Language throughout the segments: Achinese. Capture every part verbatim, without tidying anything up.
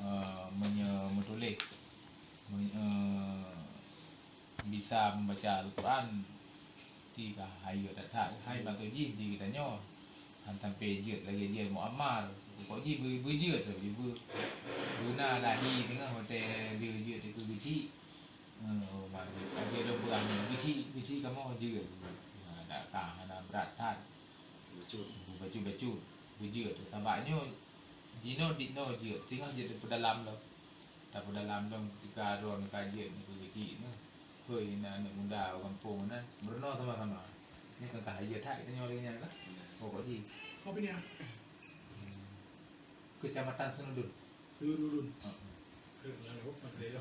Eh, meunyoe meutuléh, meunyoe, eh, bisa membaca Al-Quran, ti ka hayeue that-that, hai bak jih di geutanyoe. Han sampai jeuet lagèe jeuet Muammar, pokok jih beu-, beujeuet tu, beu-, beuna lahi teungoh watèe jeuet-jeuet teuka geuchik. Eh, oh, mari. Lagèe lôn peugah nyoe, geuchik, geuchik kamoe jeuet. Ha, dak ka, hana brat that. Bacut. Bacut-bacut, beujeuet. Sabab nyoe, jinoe dinoe jeuet, teungoh jeuet tapeudalam lom. Tapeudalam lom ketika droe ka jeuet nyoe keu geuchik nyoe. Hôi, na aneuk muda u gampông na, meurunoe sama-sama. Nyoe ka, ka hayeue that geutanyoe lagèe nyan lah. Pokok jih. Apa dia? Hmm. Kecamatan Senudun. Senudun. Heeh. Ke, lalu, apa dia?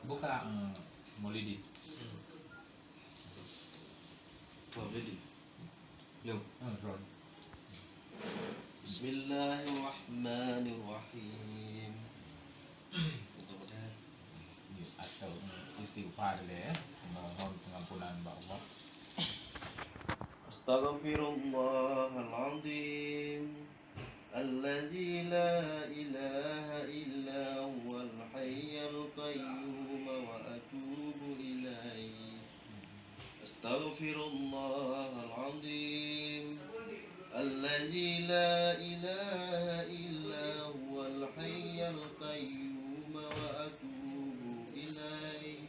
Buka, eh, Maulidi. Maulidi. Yuk. Eh, Ron. Bismillahirrahmanirrahim. Astagfirullah, istighfar dulu, ya. Mohon pengampunan bak Allah. Astaghfirullahaladzim. Allazi la ilaha illa huwal hayyul qayyum wa atubu ilaih. Astaghfirullahaladzim. Allazi la ilaha illa huwal hayyul qayyum wa atubu ilaih.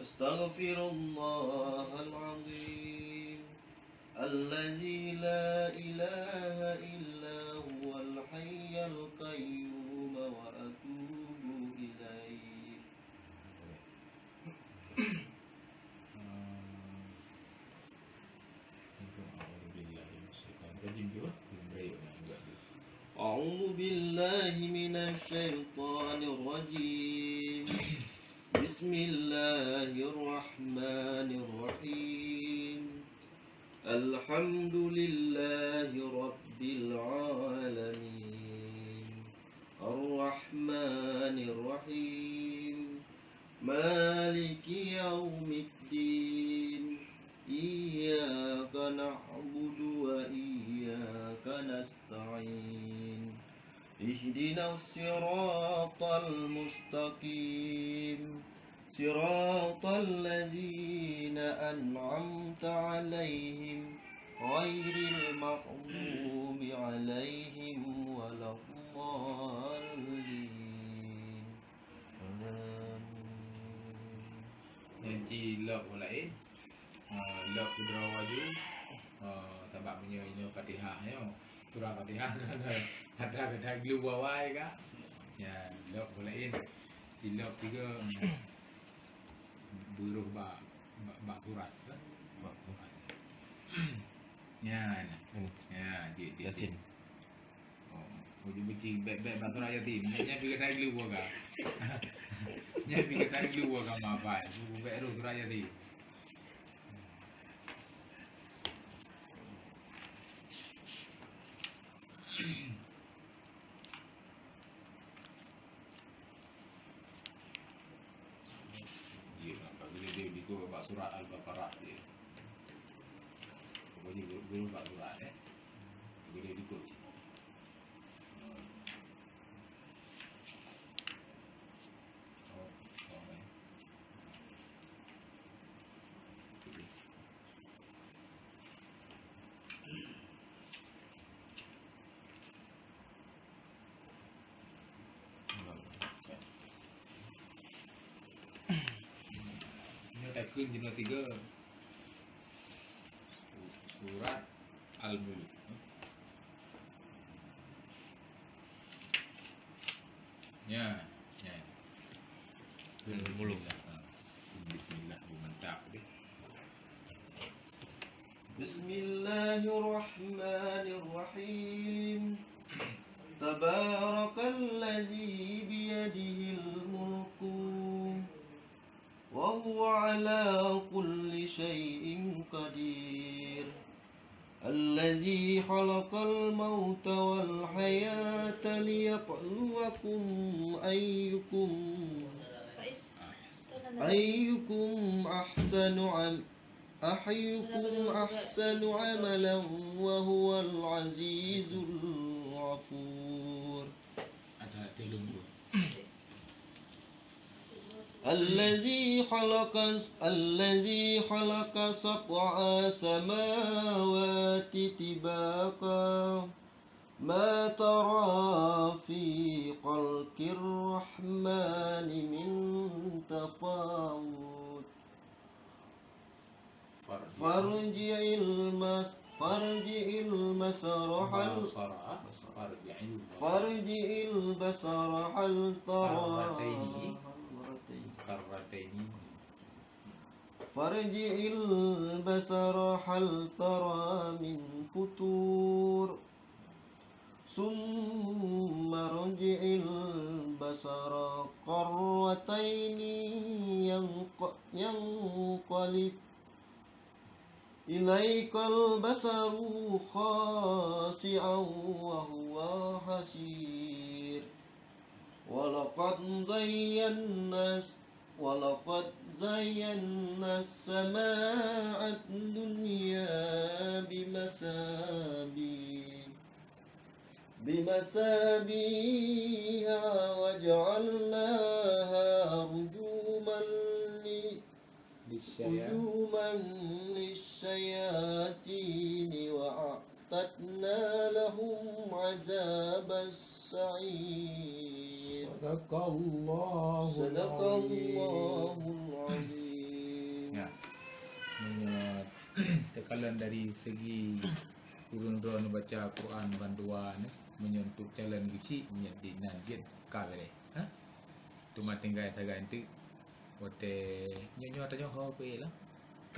Astaghfirullahaladzim. Allazi la ilaha illa huwal hayyul qayyum wa atubu ilaih. أعوذ بالله من الشيطان الرجيم. بسم الله الرحمن الرحيم. الحمد لله رب العالمين. الرحمن الرحيم. مالك يوم الدين. إياك نعبد وإياك نستعين. اهدنا الصراط المستقيم. صراط الذين أنعمت عليهم غير المغضوب عليهم ولا الضالين. Amin. Nyan ci lok laén. Ah, lok keudroe laju. Ah, sabab meunyoe nyoe Fatihah nyoe. Surah Fatihah. Kata-kata gelu bawai ka. Ya, lok laén. Ci lok tiga. Beurôh bak, bak, bak surat, kan? Bak surat. Ya, nah. Hmm. Ya, di, di, Yasin. Oh, oh, dia benci bek-bek bak surat Yasin. Nyan pi kata gelu ka. Nyan pi kata gelu ka mapai. Bek roh surat Yasin. Iya, apabila dia, dia ikut bak surat Al-Baqarah dia. Pokoknya guru, guru bak surat, eh. Pokoknya dia ikut. Oh, oh, eh. Nyoe takheun jinoe tiga. Surat Al-Mulk. Ya, ya. Al-Mulk. Bismillah. Ah, bismillah, bu mantap deh. بسم الله الرحمن الرحيم. تبارك الذي بيده الملك وهو على كل شيء قدير. الذي خلق الموت والحياة ليبلوكم أيكم أيكم أحسن عم-، أيكم أحسن عملا وهو العزيز الغفور. الذي خلق، الذي خلق سبع سماوات طباقا ما ترى في خلق الرحمن من تفاوت. فارجع المس-، فارجع البصر هل، بصر. فارجع البصر. فارجع البصر هل ترى، كرتين. كرتين. فارجع البصر هل ترى من فطور. ثم ارجع البصر كرتين ينق-، ينقلب إليك البصر خاسئا وهو حسير. ولقد زينا، ولقد زينا السماء الدنيا بمصابيح، بمصابيح وجعلناها رجوما ل-، للشيا- رجوما للشياطين وأعتدنا لهم عذاب السعير. صدق الله العظيم. صدق الله العظيم. Ya. Meunyoe teukalon dari segi ureueng droeneuh baca Quran bandua nyoe, meunyoe untuk calon geuchik, meunyoe di nan jeuet ka beureh, ha? Teuma tinggai sagai enteuk, watèe nyoe, nyoe tanyoe ho peu-éh lah.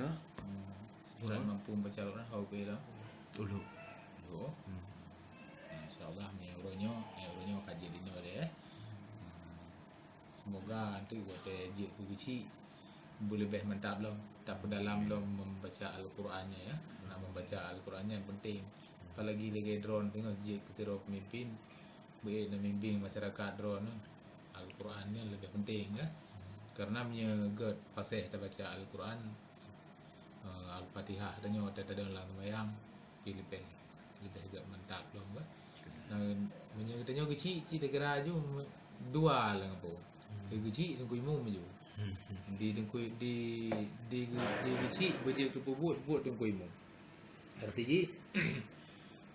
Hah? Hmm, ureueng mampu baca Quran ho peu-éh lah. Uluk. Uluk. Hmm. Nah, insya Allah, meunyoe uroe nyoe, meunyoe uroe nyoe ka jeuet inoe deh, eh. Hmm. Semoga nanti watèe jeuet keu geuchik, beuleubeh mantap lom, tapeudalam lom membaca Al-Quran nyan, ya. Karena membaca Al-Quran nyan penting. Apalagi lagèe droeneuh teungoh jeuet keu sidroe pemimpin, beu-ék neumimbing masyarakat droeneuh. Al-Quran nyan leubeh penting, ya. Karena meunyoe göt fasih tabaca Al-Quran, eh, Al-Fatihah tanyoe watèe tadeung lam seumayang, pih leubeh, leubeh göt mantap lom, kan. Nah, meunyoe geutanyoe geuchik, cit tageura aju dua lam gampông. Hmm. Geuchik Teungku Imum aju. Hmm. Di Teungku, di, di, di geuchik beujeuet keu peubuet, buet Teungku Imum. Arti jih,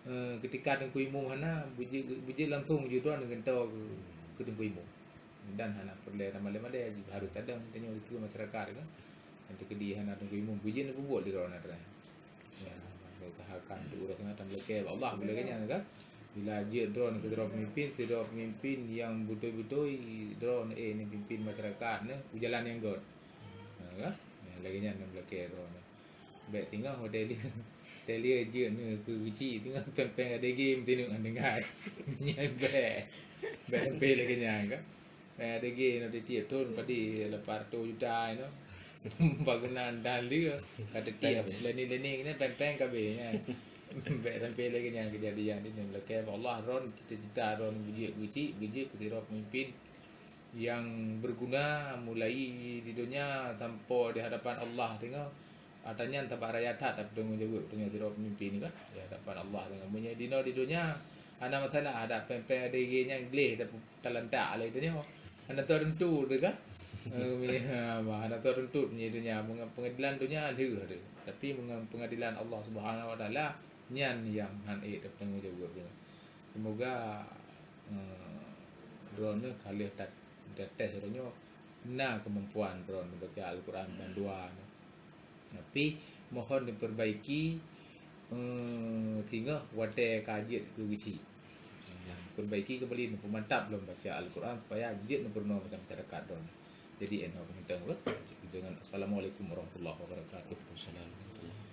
eh, keutika Teungku Imum hana, beujeuet, beujeuet langsung judon geutanyoe keu, keu Teungku Imum. Dan hana peureulèe tamalèe-malèe, harôh tadeung tanyoe keu masyarakat kan. Nyang teukeudi hana Teungku Imum, beujeuet neupeubuet di droeneuh. Ya, usahakan untuk ureueng singoh tameulakèe bak Allah, boleh kan, kan? Bila jeuet droeneuh keu sidroe pemimpin, sidroe pemimpin nyang beutôi-beutôi droeneuh, eh, neupimpin masyarakat neuh u jalan nyang göt. Ha, kan? Ya, lagèe nyan tameulakèe droeneuh. Bèk singoh watèe lheueh, watèe lheueh jeuet neuh keu geuchik, singoh péng-péng A D G meutinuk ngon tinggai. Nyan bèk. Bèk sampai lagèe nyan kan. Péng A D G nyoe tiep-tiep thôn padum lapan ratus juta nyoe. Bangunan dan lheueh ka tiep. Leni-leni keunan péng-péng ka abéh nyan. Bèk sampai lagèe nyan keujadian. Di nyoe lakèe bak Allah, droeneuh cita-cita droeneuh beujeuet geuchik, beujeuet keu sidroe pemimpin nyang berguna, mulai di donya sampoe di hadapan Allah singoh. Ata nyan sabab raya that tapeutanggung jaweueb tanyoe sidroe pemimpin kan, di hadapan Allah singoh. Meunyoe dinoe di donya hana masalah, adak péng-péng A D G nyan gleh talantak lé tanyoe. Hana teurintu teuh kan? Eh, hana teurintu meunyoe donya, meungon pengadilan donya lheueh teuh. Tapi meungon pengadilan Allah Subhanahu Wa Taala, nyan nyang han ék tapeutanggung jaweueb. Semoga, eh, droeneuh ka lheueh that-, that test droeneuh na kemampuan droeneuh baca Al-Quran bandua nyoe. Tapi mohon diperbaiki, eh, singoh watèe ka jeuet keu geuchik. Perbaiki kembali, neupeumantap lom baca Al-Quran supaya jeuet neupeurunoe masyarakat droeneuh. Jadi, eh, nyoe peunutang, eh, dengan Assalamualaikum warahmatullahi wabarakatuh. Waalaikumsalam warahmatullahi wabarakatuh.